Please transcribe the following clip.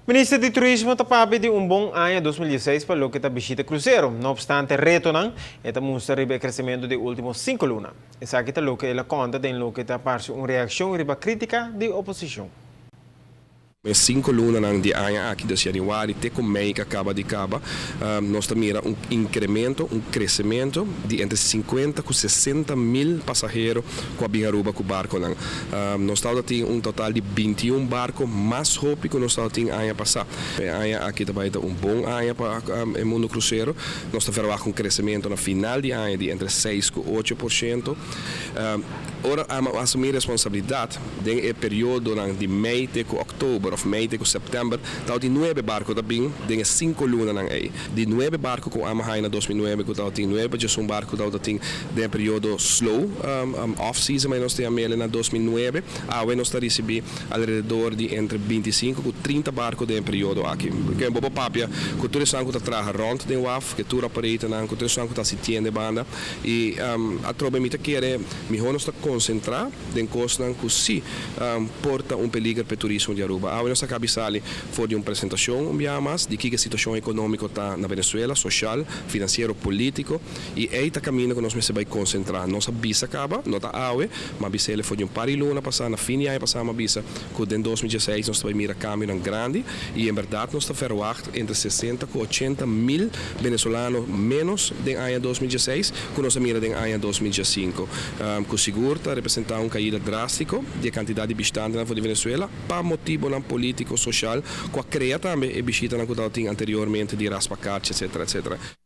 Minister di Turismo ta papia di un bon aña 2016 pa loke ta bishita crucero. No obstante retonan, e ta mustra riba e crecemento di ultimo 5 luna. Esaki ta loke el a conta den loke ta parce un reaccion riba critica di oposicion. E 5 lunanan di aña aki, di januari te cu mei cu a caba di caba, nos ta mira un incremento, un crecemento di entre 50 y 60 mil pasahero cu a bin Aruba cu barconan. Nos tin un total di 21 barco mas hopi cu nos tin aña pasa. E aña aki tambe ta un bon aña pa e mundo crucero. Nos ta verwacht un crecemento na final di aña di entre 6 y 8%. Ora ami a asumi responsabilidad den e periodo di mei te october of mei te september, tabatin 9 barco ta bin den 5 lunanan ey. Di 9 barco cu ami a haya na 2009 cu tabatin 9, just un barco tabatin den periodo slow, off season, mas nos tin na 2009. Awe nos ta ricibi alrededor di entre 25 y 30 barco den periodo aki. Pasobra bo papia, cu tur esnan cu ta traha rond den waf, cu tur operator, cu tur esnan cu ta asistiendo banda y atrobe mi ta kere miho nos ta concentra den cosnan cu si por ta un peliger pa turismo di Aruba. Awe nos a caba di sali for di un presentacion un biaha mas di kico e situacion economico ta na Venezuela, social, financiero, politico, y ey ta caminda cu nos mester bay concentra. Nos a bisa caba, no ta awe, m'a bis'e for di un par di luna pasa, na fin di aña pasa m'a bisa cu den 2016 nos ta bay mira cambio grandi y en berdad nos ta verwacht entre 60 y 80 mil venezolano menos den aña 2016 cu nos a mira den aña 2015. Cu sigur ta representa un caida drastico di cantidad di bishitante di Venezuela pa motibo politico, social, cu a crea tambe e bishita cu tin anteriormente di raspa etc., etc.